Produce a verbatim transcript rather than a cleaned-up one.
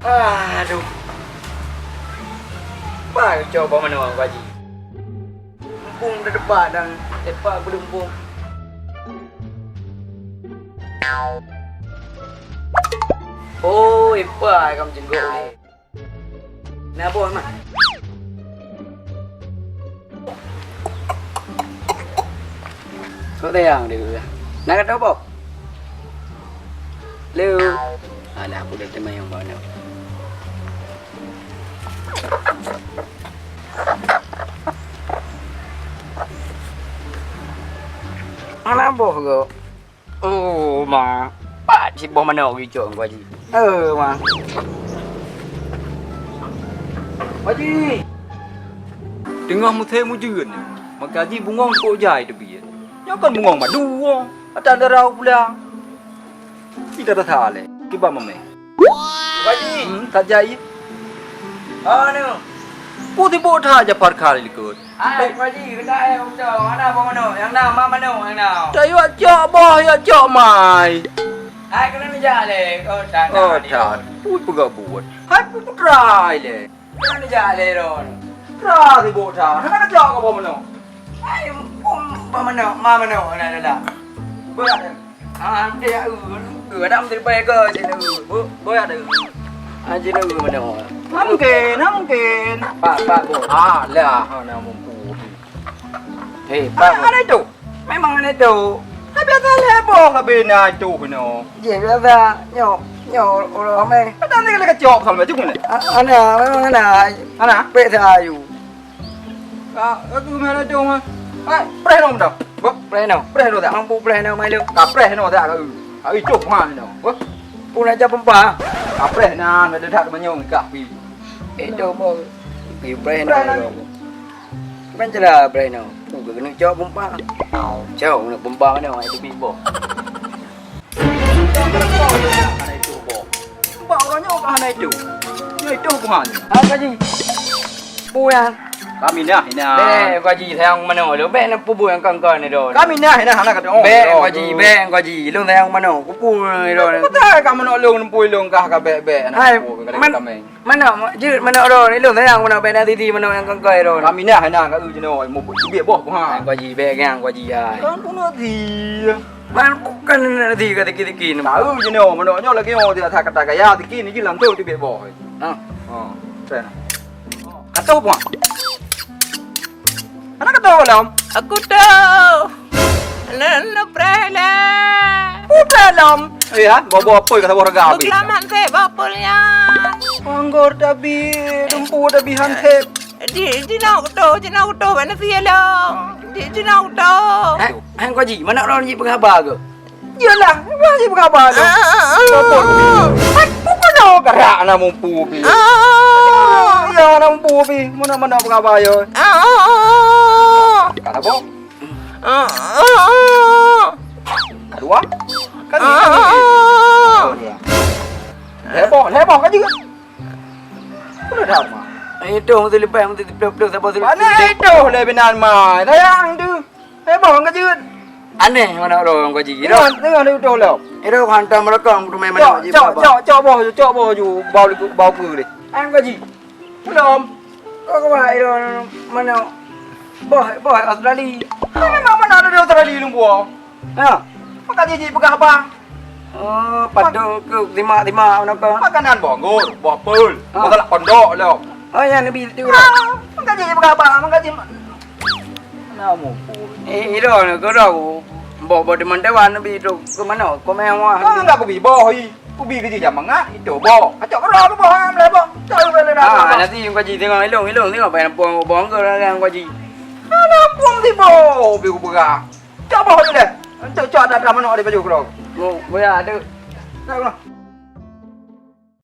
Aduh. Pai cok bak manoe Haji. Mumpung dah depan dan tepak belum pun. Oh, ipa kam jenggot ni. Nah, boh mah. Kok tayang dia? Nak kata apa? Lu. Alah, aku dah teman yang mana? Anak boh kau. Oh, ma. Pat siboh manok geucok Teungku Haji. Eh, ma. Haji. Teungoh musém ujeuen, maka jih bungong kok jai teubiet. Nyoe kan bungong madu, ata dara pulang. Kita rasa lé, kiban mamé. Haji. Hmm, tak jai. Ah, ni. Pu sibuk that Jafar Khan likot. Hai, Pak Haji, keutai eh, ucok, hana boh manok, nyang na ma manok, nyang na. Dak yue cok boh, yue cok mai. Hai, keuneuk neujak lé, oh, that, oh, that. Pui peugah buet. Hai, pu putra lé. Keuneuk neujak lé, Ron. Putra sibuk that. Hana kacok keu boh manok. Hai, boh manok, ma manok, na, na, na. Berat. Ah, dia, eh, eh, ada menteri baik ke, cina, eh. Bo-, boy ada. Ah, cina, eh, mana? Ha, mungkin, ha, mungkin. Pak, pak, boy. Ah, lah, ha, nak mampu. Hei, pak, boy. Anak itu. Memang anak itu. Hai, biasa lah, boh, kabin anak itu, kena. Ye, biasa. Nyo, nyo, orang ramai. Ada ni kena kecok, sama macam mana? Ah, anak, memang anak. Anak? Pek saya. Ka, ka keumeung ladôm, ha. Hai, preh nyoe dah. Bah, preh nyoe. Preh nyoe dah. Mampu preh nyoe, Milo. Ka preh nyoe dah, ka. Ka icok, ha, nyoe. Bah. Pun aja pempa. Ka preh nyan, ada that manyong ka pi. Eh, tu, boh. Pi preh nyoe. Preh nyoe. Ban cara preh nyoe. Tu keuneuk cok pempa. Cok, keuneuk pempa mana, itu pi, boh. Hana itu, boh. Nampak orang nyoe ka hana itu. Nyoe itu buhan. Apa ji? Pu nyan. Kami nah, nah. Bèk, Teungku Haji, sayang manok lôn. Bèk na pu bu nyang kon-kon ni, Don. Kami nah, nah, hana kata, oh, bèk, Don. Teungku Haji, bèk, Teungku Haji. Lôn sayang manok. Kupui, Don. Betul ka manok lôn, pui lôn kah ka bèk-bèk. Hai, man-, manok, jeuet manok, Don. Lôn sayang manok, bèk na titi manok nyang kon-kon, Don. Kami nah, nah, ka eu jinoe, mu bu, biet boh, ha. Hai, Teungku Haji, bèk nyang, Teungku Haji, hai. Kan pun nanti. Man bukan nanti ka tiki-tiki ni. Tahu je nyoe, manok nyoe lagi nyoe dia that kata gaya tiki ni je lam tu teubiet boh. Ha. Ha. Sen. Kata apa? Anak kata apa lam? Aku tahu. Lalu preh lah. Udah lam. Eh, ha? Bawa-bawa apa kata boh rega habis. Kelaman teh bawa apa lian. Anggur tabi, dumpu tabi hansip. Ji, jinoe kutoh, jinoe kutoh, bak nasi ya lo. Ji, jinoe kutoh. Eh, eh, Teungku Haji, manok droeneuh jih peugah haba ke? Iyalah, peugah jih peugah haba tu. Ah, ah, ah, ah. Apa? Hai, bukan nyoe gerak na mumpu pi. Ah, ah, ah. Ya, na mumpu pi. Mana-mana peugah haba ya. Ah, ah, ah, ah. Kata apa? Ah, ah, ah. Kedua? Kan ah, ah, ah. Heboh, heboh kan juga. Udah dah, Ma. Itu mesti lepas, mesti pleuh-pleuh, siapa suruh. Mana itu lebih nan, Ma? Sayang tu. Eh, bang, ka jeuet. Aneh manok droe Teungku Haji. Tengok, tengok dia udah lah. Itu hantam merekam tu main manok. Cok, cok, cok, cok boh, cok boh ju. Bau, bau apa ni? Teungku Haji. Belum. Kau kau bawa itu manok. Boh, boh Australia. Memang mana ada di Australia lung buah. Ha. Maka jiji peugah apa? Oh, padum ke timak-timak manok kau. Makanan boh anggur, boh apel. Ha. Boh salak pondok lo. Oh, yang nabi tu. Ha. Maka jiji peugah apa? Maka jiji Namu pun. Eh, iro ni kau tahu. Bawa-bawa di mana Taiwan bi tu ke mana? Kau main wah. Kau enggak kubi boh hi. Kubi kerja jam mangat itu boh. Kacau kau ke boh am le boh. Cari balik dah. Ah, nanti Teungku Haji tengok ilong, ilong tengok payah pun boh ke orang Teungku Haji. Mana pun di boh bi kupegang. Cok boh tu deh. Cok cok ada ada manok di baju kau. Mau, mau ya ada. Tak kau.